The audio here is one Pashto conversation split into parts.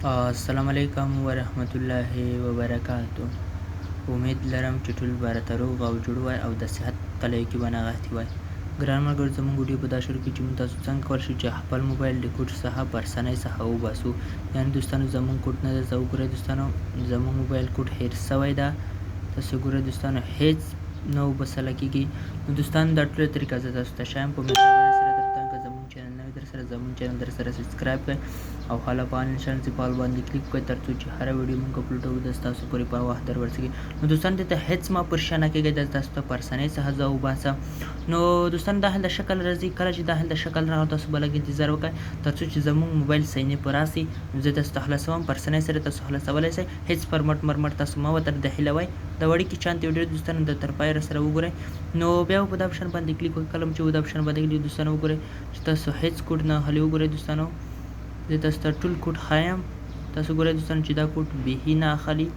السلام علیکم ورحمت الله وبرکاتو. امید لرم چې ټول به راته روغ او جوړ وای او د صحت کلیو کې به نغښتي وای. ګران ملګرو، زموږ ویډیو په دا شروع کې چې موږ تاسو څنګه کول شو چې خپل موبایل د کوډ څخه پرسنۍ څخه وباسو. یعنی دوستانو، زموږ کوډ نه درته وګورئ. دوستانو، زموږ موبایل کوډ هیر سوی ده. تاسو ګورئ دوستانو، هیڅ نه وبسله کیږي. نو دوستانو، دا ټوله طریقه زه تاسو ته ښایم. په مهربانۍ سره درته که زموږ چینل نوی در سره، زموږ چینل در سره سبسکرایب کړئ او هله په آن نشان چې فعال باندې کلیک وکړئ، ترڅو چې هره ویډیو موږ اپلوډوو د تاسو پورې په وخت در ورسیږي. نو دوستان، دې ته هیڅ ما پریشانه کیږئ، د تاسو ته پرسنۍ څخه زه وباسم. نو دوستان، دا هلته شکل راځي. کله چې دا هلته شکل راغی، تاسو به لږ انتظار وکړئ ترڅو چې زموږ موبایل سینې پر راسي. نو زه تاسو ته خلاصوم، پرسنۍ سره تاسو خلاصولی شئ. هیڅ فرمټ مرمټ تاسو مه ورته د هیلوئ. د وړوکي چانتې ویډیو دوستانو، د تر پایه سره وګورئ. نو بیا په دا اپشن باندې کلیک وکړئ. کله چې دا اپشن باندې کلیک، دوستانو وګورئ چې تاسو هیڅ کوډ نه اخلي. وګورئ دوستانو، زه تاسو ته ټول کوډ ښایم. تاسو ګورئ دوستانو چې دا کوډ بیخي نه اخلي.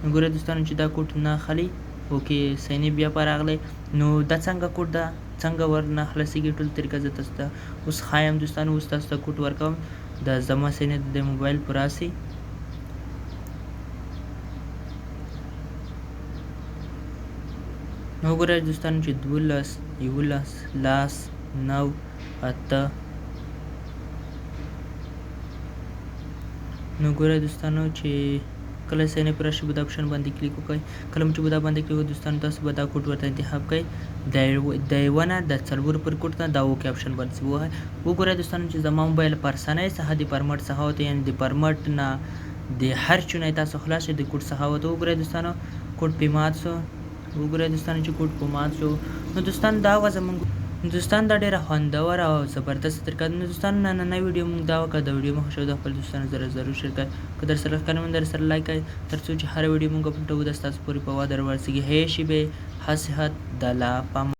نو ګورئ دوستانو چې دا کوډ نه اخلي. اوکې، سینې بیا په راغلی. نو دا څنګه کوډ ده، څنګه ور نه خلاصیږي، ټول طریقه زه تاسو ته اوس ښایم. دوستانو، اوس تاسو ته کوډ ورکوم، دا زما سینې د موبایل پر راسي. نو وګورئ دوستانو چې 12، 11، 10، 9، 8. نو ګورئ دوستانو چې کله سینې پر راشي، به دا اپشن باندې کلیک وکړئ. کله چې به دا باندې کلیک وکړئ دوستانو، تاسو به دا کوډ ورته انتخاب کړئ، د یوه نه د څلور پر کوډ نه دا اوکې اپشن باندې ووهئ. وګورئ دوستانو چې زما موبایل پرسنۍ څخه د پرمټ څخه وته، یعنی د پرمټ نه د هر چونه تاسو خلاص شئ، د کوډ څخه وته. وګورئ دوستانو، کوډ پې مات شو. وګورئ دوستانو چې کوډ په مات شو. نو دوستان، دا وه زموږ دوستان دا ډېره خوندوره او زبردسته طریقه ده. نو دوستان، نننۍ ویډیو موږ دا وکړه. د ویډیو مو خوښه د خپل دوستانو سره ضرور شیر کړئ. که در سره ښکاره در سره لایک کړئ، ترڅو چې هره ویډیو موږ اپلوډوو د ستاسو پورې په وخت در ورسیږي. هی شي به ښه صحت د لا پام.